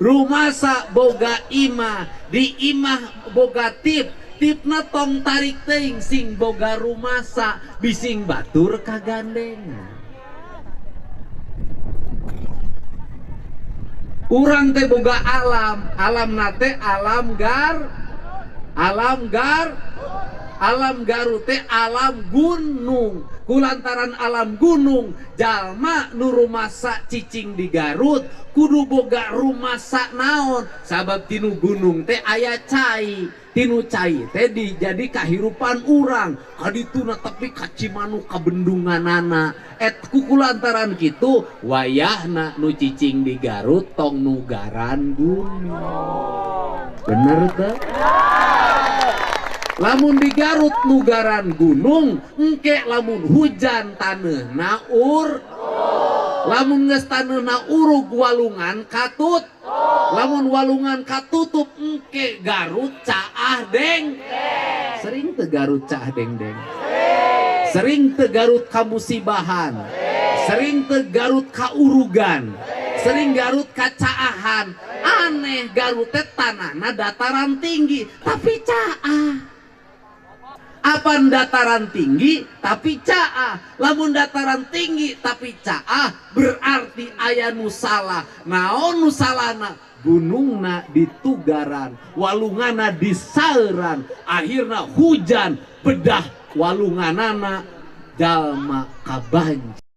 Rumasa boga imah, di imah boga tip, tipna tong tarik teuing sing boga rumasa bising batur kagandeng. Urang teh boga alam, alam nate alam gar, alam gar, alam Garut teh alam gunung. Kulantaran alam gunung, jalma nu rumasa cicing di Garut kudu boga rumasa naon, sabab tinu gunung teh aya cai, tinu cai teh dijadi kahirupan urang kadituna tapi ka Cimanuk ka bendunganana. Et kukulantaran kitu wayahna nu cicing di Garut tong nugaran gunung. Bener teh? Lamun di Garut nugaran gunung, engke lamun hujan taneuhna ur, lamun geus taneuhna urug walungan katut, lamun walungan katutup engke Garut caah deng. Sering teu Garut caah deng-deng? Sering teu Garut kamusibahan? Sering teu Garut kaurugan? Sering Garut kacaahan? Aneh, Garut teh tanahna dataran tinggi tapi caah. Apan dataran tinggi tapi caah? Lamun dataran tinggi tapi caah berarti aya nu salah. Naon nu salahna? Gunungna ditugaran, walunganna disauran, akhirna hujan bedah walunganana jalma kabanjir.